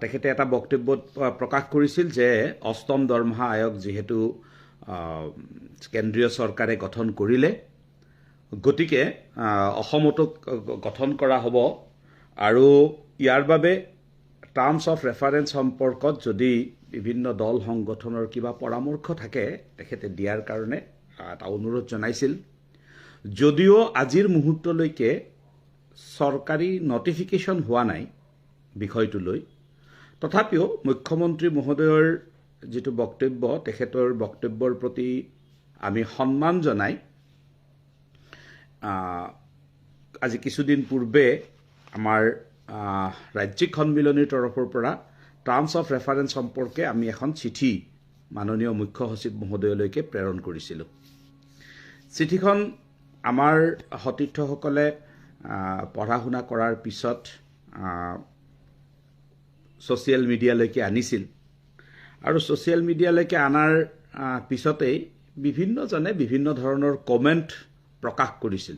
তেখেতে এটা বক্তব্যত প্ৰকাশ কৰিছিল যে অষ্টম দৰমহা আয়োগ যিহেতু কেন্দ্ৰীয় চৰকাৰে গঠন কৰিলে, গতিকে অসমতো গঠন কৰা হ'ব আৰু ইয়াৰ বাবে টাৰ্মছ অফ ৰেফাৰেন্স সম্পৰ্কত যদি বিভিন্ন দল সংগঠনৰ কিবা পৰামৰ্শ থাকে তেখেতে দিয়াৰ কাৰণে এটা অনুৰোধ জনাইছিল। যদিও আজিৰ মুহূৰ্তলৈকে চৰকাৰী নটিফিকেশ্যন হোৱা নাই বিষয়টো লৈ, তথাপিও মুখ্যমন্ত্ৰী মহোদয়ৰ যিটো বক্তব্য, তেখেতৰ বক্তব্যৰ প্ৰতি আমি সন্মান জনাই আজি কিছুদিন পূৰ্বে আমাৰ ৰাজ্যিক সন্মিলনীৰ তৰফৰ পৰা টাৰ্মছ অফ ৰেফাৰেন্স সম্পৰ্কে আমি এখন চিঠি মাননীয় মুখ্য সচিব মহোদয়লৈকে প্ৰেৰণ কৰিছিলোঁ। চিঠিখন আমাৰ সতীৰ্থসকলে পঢ়া শুনা কৰাৰ পিছত ছ'চিয়েল মিডিয়ালৈকে আনিছিল আৰু ছ'চিয়েল মিডিয়ালৈকে অনাৰ পিছতেই বিভিন্নজনে বিভিন্ন ধৰণৰ কমেণ্ট প্ৰকাশ কৰিছিল।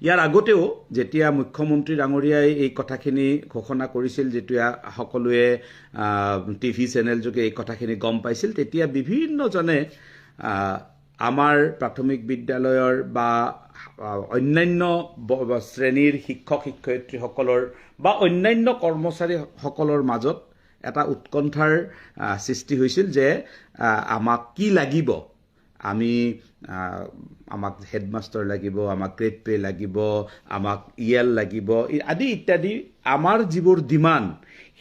ইয়াৰ আগতেও যেতিয়া মুখ্যমন্ত্ৰী ডাঙৰীয়াই এই কথাখিনি ঘোষণা কৰিছিল, যেতিয়া সকলোৱে টিভি চেনেলযোগে এই কথাখিনি গম পাইছিল, তেতিয়া বিভিন্নজনে আমাৰ প্ৰাথমিক বিদ্যালয়ৰ বা অন্যান্য শ্ৰেণীৰ শিক্ষক শিক্ষয়িত্ৰীসকলৰ বা অন্যান্য কৰ্মচাৰীসকলৰ মাজত এটা উৎকণ্ঠাৰ সৃষ্টি হৈছিল যে আমাক কি লাগিব, আমি আমাক হেডমাষ্টাৰ লাগিব, আমাক গ্ৰেড পে' লাগিব, আমাক ইএল লাগিব আদি ইত্যাদি আমাৰ যিবোৰ ডিমাণ্ড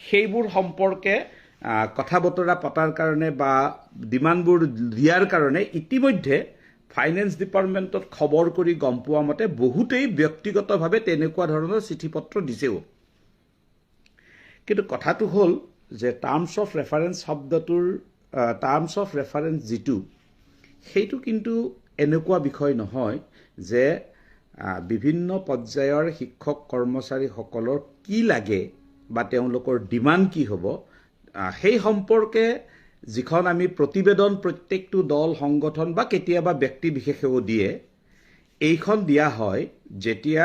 সেইবোৰ সম্পৰ্কে কথা বতৰা পতাৰ কাৰণে বা ডিমাণ্ডবোৰ দিয়াৰ কাৰণে ইতিমধ্যে ফাইনেন্স ডিপাৰ্টমেণ্টত খবৰ কৰি গম পোৱা মতে বহুতেই ব্যক্তিগতভাৱে তেনেকুৱা ধৰণৰ চিঠি পত্ৰ দিছেও। কিন্তু কথাটো হ'ল যে টাৰ্মছ অফ ৰেফাৰেন্স শব্দটোৰ টাৰ্মছ অফ ৰেফাৰেন্স যিটো, সেইটো কিন্তু এনেকুৱা বিষয় নহয় যে বিভিন্ন পৰ্যায়ৰ শিক্ষক কৰ্মচাৰীসকলৰ কি লাগে বা তেওঁলোকৰ ডিমাণ্ড কি হ'ব সেই সম্পৰ্কে যিখন আমি প্ৰতিবেদন প্ৰত্যেকটো দল সংগঠন বা কেতিয়াবা ব্যক্তি বিশেষেও দিয়ে, এইখন দিয়া হয় যেতিয়া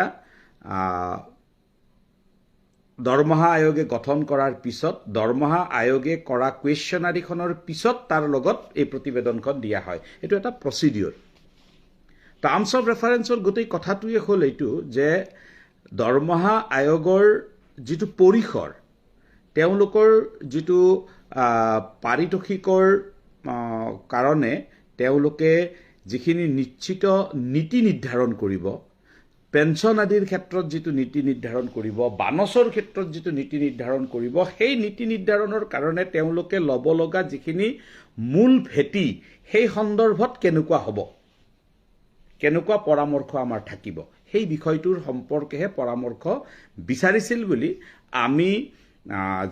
দৰমহা আয়োগে গঠন কৰাৰ পিছত দৰমহা আয়োগে কৰা কুৱেশ্যনাৰীখনৰ পিছত তাৰ লগত এই প্ৰতিবেদনখন দিয়া হয়। এইটো এটা প্ৰচিডিঅ'ৰ। টাৰ্মছ অফ ৰেফাৰেন্সৰ গোটেই কথাটোৱে হ'ল এইটো যে দৰমহা আয়োগৰ যিটো পৰিসৰ, তেওঁলোকৰ যিটো পাৰিতোষিকৰ কাৰণে তেওঁলোকে যিখিনি নিশ্চিত নীতি নিৰ্ধাৰণ কৰিব, পেঞ্চন আদিৰ ক্ষেত্ৰত যিটো নীতি নিৰ্ধাৰণ কৰিব, বানচৰ ক্ষেত্ৰত যিটো নীতি নিৰ্ধাৰণ কৰিব, সেই নীতি নিৰ্ধাৰণৰ কাৰণে তেওঁলোকে ল'ব লগা যিখিনি মূল ভেটি সেই সন্দৰ্ভত কেনেকুৱা হ'ব, কেনেকুৱা পৰামৰ্শ আমাৰ থাকিব, সেই বিষয়টোৰ সম্পৰ্কেহে পৰামৰ্শ বিচাৰিছিল বুলি আমি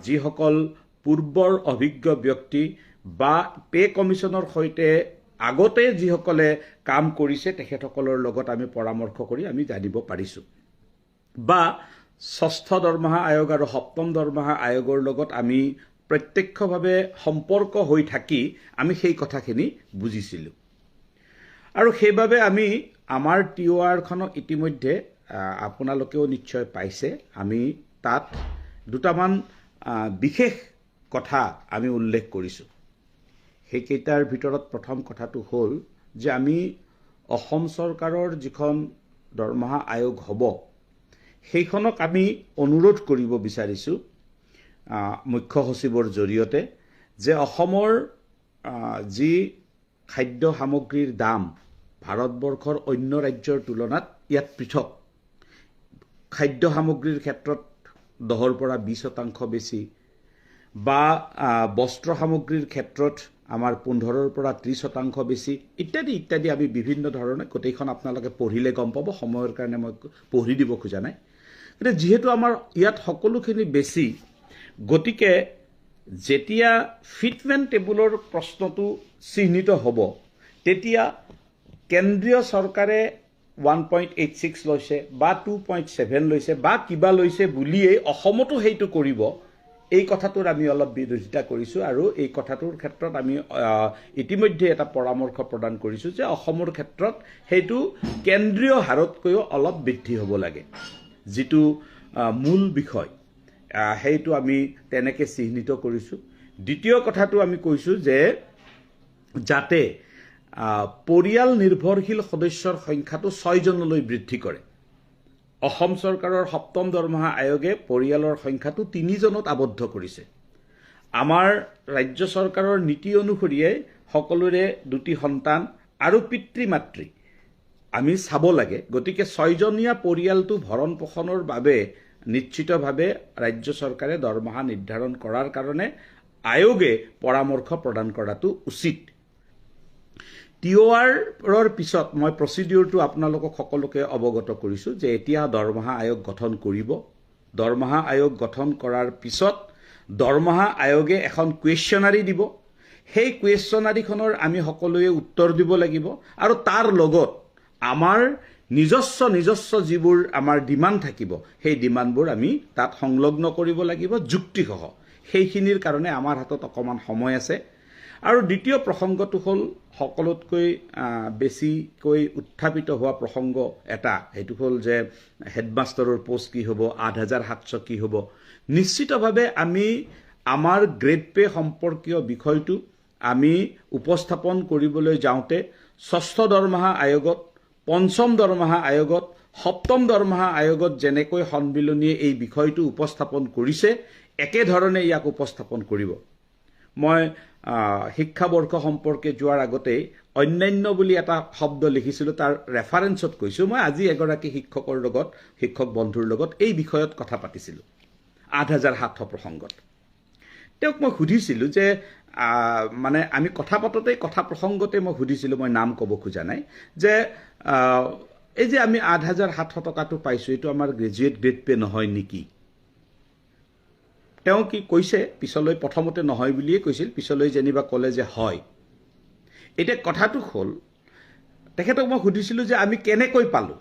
যিসকল পূৰ্বৰ অভিজ্ঞ ব্যক্তি বা পে' কমিশ্যনৰ সৈতে আগতে যিসকলে কাম কৰিছে তেখেতসকলৰ লগত আমি পৰামৰ্শ কৰি আমি জানিব পাৰিছোঁ, বা ষষ্ঠ দৰমহা আয়োগ আৰু সপ্তম দৰমহা আয়োগৰ লগত আমি প্ৰত্যক্ষভাৱে সম্পৰ্ক হৈ থাকি আমি সেই কথাখিনি বুজিছিলোঁ। আৰু সেইবাবে আমি আমাৰ টি অ' আৰখনক ইতিমধ্যে আপোনালোকেও নিশ্চয় পাইছে, আমি তাত দুটামান বিশেষ কথা আমি উল্লেখ কৰিছোঁ। সেইকেইটাৰ ভিতৰত প্ৰথম কথাটো হ'ল যে আমি অসম চৰকাৰৰ যিখন দৰমহা আয়োগ হ'ব সেইখনক আমি অনুৰোধ কৰিব বিচাৰিছোঁ মুখ্য সচিবৰ জৰিয়তে যে অসমৰ যি খাদ্য সামগ্ৰীৰ দাম ভাৰতবৰ্ষৰ অন্য ৰাজ্যৰ তুলনাত ইয়াত পৃথক, খাদ্য সামগ্ৰীৰ ক্ষেত্ৰত 10ৰ পৰা 20% বেছি বা বস্ত্ৰ সামগ্ৰীৰ ক্ষেত্ৰত আমাৰ 15ৰ পৰা 30% বেছি ইত্যাদি ইত্যাদি আমি বিভিন্ন ধৰণে গোটেইখন আপোনালোকে পঢ়িলে গম পাব, সময়ৰ কাৰণে মই পঢ়ি দিব খোজা নাই। কিন্তু যিহেতু আমাৰ ইয়াত সকলোখিনি বেছি, গতিকে যেতিয়া ফিটমেণ্ট টেবুলৰ প্ৰশ্নটো চিহ্নিত হ'ব তেতিয়া কেন্দ্ৰীয় চৰকাৰে 1.86 লৈছে বা 2.7 লৈছে বা কিবা লৈছে বুলিয়েই অসমতো সেইটো কৰিব, এই কথাটোৰ আমি অলপ বিৰোধিতা কৰিছোঁ। আৰু এই কথাটোৰ ক্ষেত্ৰত আমি ইতিমধ্যে এটা পৰামৰ্শ প্ৰদান কৰিছোঁ যে অসমৰ ক্ষেত্ৰত সেইটো কেন্দ্ৰীয় হাৰতকৈও অলপ বৃদ্ধি হ'ব লাগে, যিটো মূল বিষয়। সেইটো আমি তেনেকৈ চিহ্নিত কৰিছোঁ। দ্বিতীয় কথাটো আমি কৈছোঁ যে যাতে পৰিয়াল নিৰ্ভৰশীল সদস্যৰ সংখ্যাটো 6জনলৈ বৃদ্ধি কৰে। অসম চৰকাৰৰ সপ্তম দৰমহা আয়োগে পৰিয়ালৰ সংখ্যাটো 3জনত আবদ্ধ কৰিছে। আমাৰ ৰাজ্য চৰকাৰৰ নীতি অনুসৰিয়ে সকলোৰে 2টি সন্তান আৰু পিতৃ মাতৃ আমি চাব লাগে। গতিকে 6জনীয়া পৰিয়ালটো ভৰণ পোষণৰ বাবে নিশ্চিতভাৱে ৰাজ্য চৰকাৰে দৰমহা নিৰ্ধাৰণ কৰাৰ কাৰণে আয়োগে পৰামৰ্শ প্ৰদান কৰাটো উচিত। টিঅ'আৰৰ পিছত মই প্ৰচিডিউৰটো আপোনালোকক সকলোকে অৱগত কৰিছোঁ যে এতিয়া দৰমহা আয়োগ গঠন কৰিব। দৰমহা আয়োগ গঠন কৰাৰ পিছত দৰমহা আয়োগে এখন কুৱেশ্যনাৰী দিব। সেই কুৱেশ্যনাৰীখনৰ আমি সকলোৱে উত্তৰ দিব লাগিব আৰু তাৰ লগত আমাৰ নিজস্ব নিজস্ব যিবোৰ আমাৰ ডিমাণ্ড থাকিব সেই ডিমাণ্ডবোৰ আমি তাত সংলগ্ন কৰিব লাগিব যুক্তিসহ। সেইখিনিৰ কাৰণে আমাৰ হাতত অকণমান সময় আছে। আৰু দ্বিতীয় প্ৰসংগটো হ'ল সকলোতকৈ বেছিকৈ উত্থাপিত হোৱা প্ৰসংগ এটা, সেইটো হ'ল যে হেডমাষ্টাৰৰ পোষ্ট কি হ'ব, 8700 কি হ'ব। নিশ্চিতভাৱে আমি আমাৰ গ্ৰেড পে' সম্পৰ্কীয় বিষয়টো আমি উপস্থাপন কৰিবলৈ যাওঁতে ষষ্ঠ দৰমহা আয়োগত, পঞ্চম দৰমহা আয়োগত, সপ্তম দৰমহা আয়োগত যেনেকৈ সন্মিলনীয়ে এই বিষয়টো উপস্থাপন কৰিছে একেধৰণে ইয়াক উপস্থাপন কৰিব। মই শিক্ষাবৰ্ষ সম্পৰ্কে যোৱাৰ আগতেই অন্যান্য বুলি এটা শব্দ লিখিছিলোঁ, তাৰ ৰেফাৰেঞ্চত কৈছোঁ। মই আজি এগৰাকী শিক্ষকৰ লগত, শিক্ষক বন্ধুৰ লগত এই বিষয়ত কথা পাতিছিলোঁ 8700 প্ৰসংগত। তেওঁক মই সুধিছিলোঁ যে মানে আমি কথা পাতোঁতেই কথা প্ৰসংগতে মই সুধিছিলোঁ, মই নাম ক'ব খোজা নাই, যে এই যে আমি 8700 টকাটো পাইছোঁ এইটো আমাৰ গ্ৰেজুৱেট গ্ৰেড পে' নহয় নেকি? তেওঁ কি কৈছে, পিছলৈ প্ৰথমতে নহয় বুলিয়ে কৈছিল, পিছলৈ যেনিবা ক'লে যে হয়। এতিয়া কথাটো হ'ল, তেখেতক মই সুধিছিলোঁ যে আমি কেনেকৈ পালোঁ।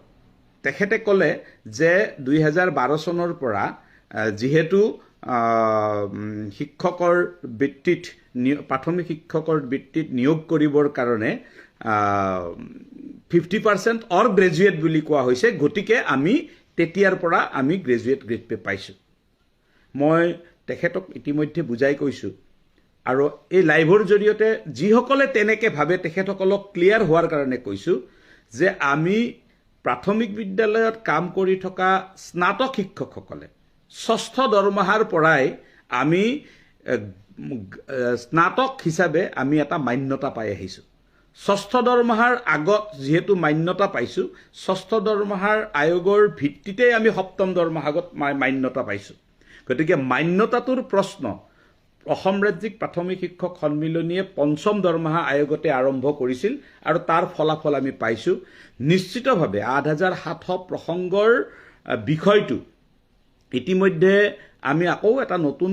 তেখেতে ক'লে যে 2012 চনৰ পৰা যিহেতু শিক্ষকৰ বৃত্তিত প্ৰাথমিক শিক্ষকৰ বৃত্তিত নিয়োগ কৰিবৰ কাৰণে 50% অৰ গ্ৰেজুৱেট বুলি কোৱা হৈছে, গতিকে আমি তেতিয়াৰ পৰা আমি গ্ৰেজুৱেট গ্ৰেড পে' পাইছোঁ। মই তেখেতক ইতিমধ্যে বুজাই কৈছোঁ আৰু এই লাইভৰ জৰিয়তে যিসকলে তেনেকৈ ভাবে তেখেতসকলক ক্লিয়াৰ হোৱাৰ কাৰণে কৈছোঁ যে আমি প্ৰাথমিক বিদ্যালয়ত কাম কৰি থকা স্নাতক শিক্ষকসকলে ষষ্ঠ দৰমহাৰ পৰাই আমি স্নাতক হিচাপে আমি এটা মান্যতা পাই আহিছোঁ। ষষ্ঠ দৰমহাৰ আগত যিহেতু মান্যতা পাইছোঁ, ষষ্ঠ দৰমহাৰ আয়োগৰ ভিত্তিতেই আমি সপ্তম দৰমহাগত মান্যতা পাইছোঁ। গতিকে মান্যতাটোৰ প্ৰশ্ন অসম ৰাজ্যিক প্ৰাথমিক শিক্ষক সন্মিলনীয়ে পঞ্চম দৰমহা আয়োগতে আৰম্ভ কৰিছিল আৰু তাৰ ফলাফল আমি পাইছোঁ। নিশ্চিতভাৱে 8700 প্ৰসংগৰ বিষয়টো ইতিমধ্যে আমি আকৌ এটা নতুন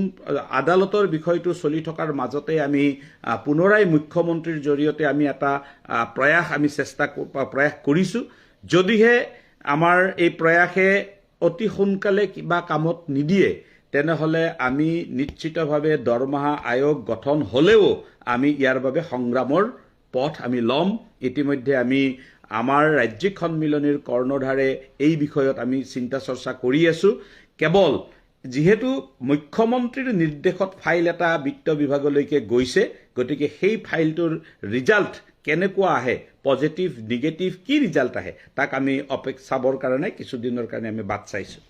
আদালতৰ বিষয়টো চলি থকাৰ মাজতে আমি পুনৰাই মুখ্যমন্ত্ৰীৰ জৰিয়তে আমি এটা প্ৰয়াস আমি প্ৰয়াস কৰিছোঁ। যদিহে আমাৰ এই প্ৰয়াসে অতি সোনকালে কিবা কামত নিদিয়ে তেনেহ'লে আমি নিশ্চিতভাৱে দৰমহা আয়োগ গঠন হ'লেও আমি ইয়াৰ বাবে সংগ্ৰামৰ পথ আমি ল'ম। ইতিমধ্যে আমি আমাৰ ৰাজ্যিক সন্মিলনীৰ কৰ্ণধাৰে এই বিষয়ত আমি চিন্তা চৰ্চা কৰি আছোঁ। কেৱল যিহেতু মুখ্যমন্ত্ৰীৰ নিৰ্দেশত ফাইল এটা বিত্ত বিভাগলৈকে গৈছে, গতিকে সেই ফাইলটোৰ ৰিজাল্ট কেনেকুৱা আহে, পজিটিভ নিগেটিভ কি ৰিজাল্ট আহে তাক আমি অপেক্ষা চাবৰ কাৰণে কিছুদিনৰ কাৰণে আমি বাট চাইছোঁ।